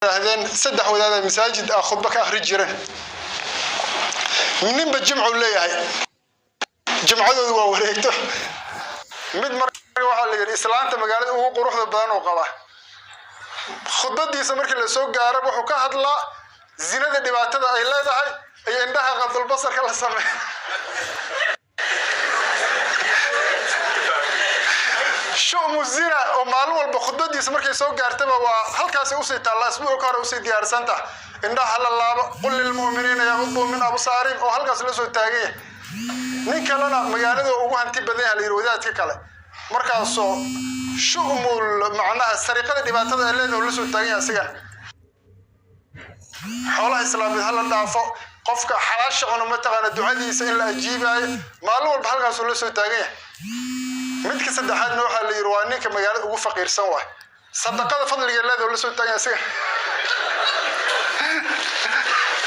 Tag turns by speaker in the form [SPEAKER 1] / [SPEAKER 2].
[SPEAKER 1] Yidhaahdeen saddex wadaada masaajid ah khudbo ka akhri jireen. Ninba jimcuu leeyahay, jimcadoodu waa wareegto. Mid marka waxaa la yidhi islaanta magaalada ugu quruxda badan uu qabaa. Khudbadiisa markii lasoo gaaro wuxuu ka hadlaa zinada dhibaatada ay leedahay iyo indhaha qadulbasarka la sameeyo. Shumu zina oo maalin walba khudbadiisa markay soo gaartaba waa halkaasi usii taalla, asbuuc ka hore usii diyaarsanta, indhaha la laabo, qul lilmu'miniina yaquduu min absaarihim, oo halkaas la soo taagan yahay. Nin kalena magaalada ugu hanti badan yahay la yidhi wadaadka kale, markaasoo shumul macnaha sariqada dhibaatada ay leedahay oo la soo taagan yahay asigan, xoolaha islaamiyeed hala dhaafo, qofka xalaasha cuno mataqaana ducadiisa in la ajiibaayo, maalin walba halkaasuu la soo taagan yahay. Midka saddexaadna waxaa la yidhi waa ninka magaalada ugu faqiirsan waay, sadaqada fadliga leedahay oo la soo taagan yahay asiga.